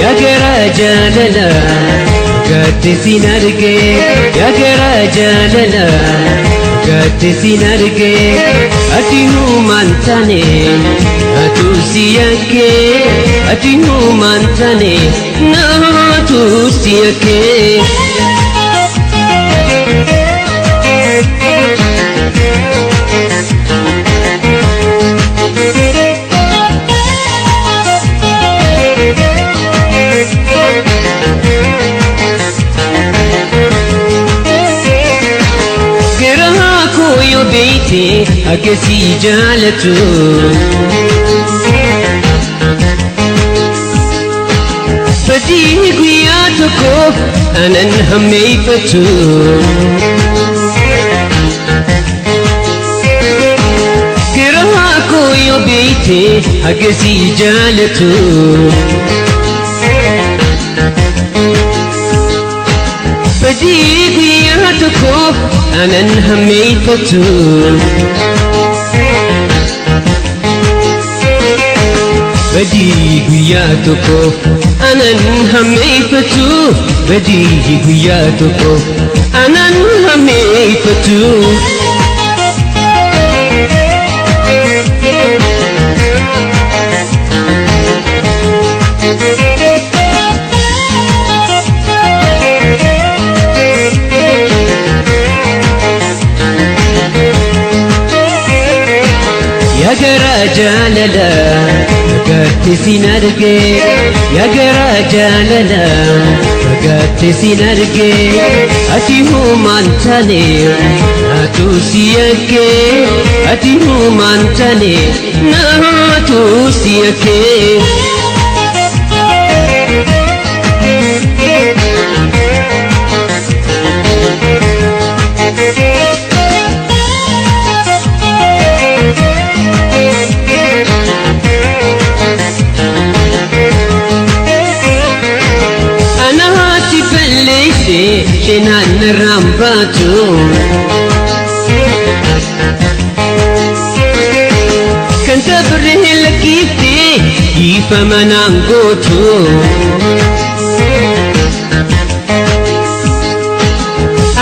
Yaa garaa jaalala gatte sin arge, yaa garaa jaalala gatte sin arge. Ati humaan taane naatu si yakke, ati humaan taane naatu si yakke. Yoo beeyte akkasii jaalatu, badii guyyaa tokkoof anan hammeeffatu. Garaa koo yoo beeyte akkasii jaalatu, badii guyyaa tokkoof anan hammeeffatu. Badii guyyaa tokkoof anan hammeeffatu, badii guyyaa tokkoof anan hammeeffatu. Yaa garaa jaalala gatte sin arge, yaa garaa jaalala gatte sin arge. Ati humaan taane naatu si yakke, ati humaan taane naatu si yakke. Anaati balleesse seenaan narraan baatu. Kan dabre lakkiifte dhiifama naan gootu.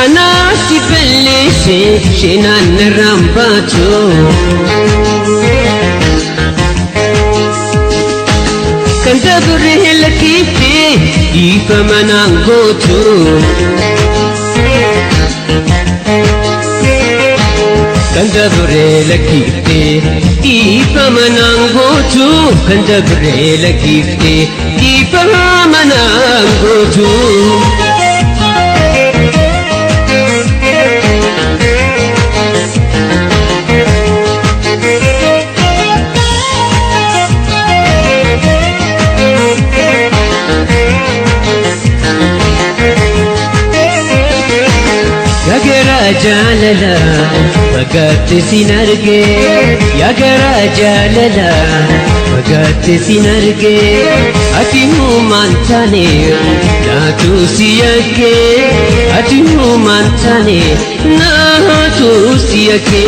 Anaati balleesse seenaan narraan baatu. Kan dabre lakkiifte dhiifama naan gootu. Kan dabre lakkiifte dhiifama naan gootu. Kan dabre lakkiifte dhiifama naan gootu. Yaa garaa jaalala fagaatte sin arge, yaa garaa jaalala fagaatte sin arge. Ati humaan taane naatu si yakke, ati humaan taane naatu si yakke.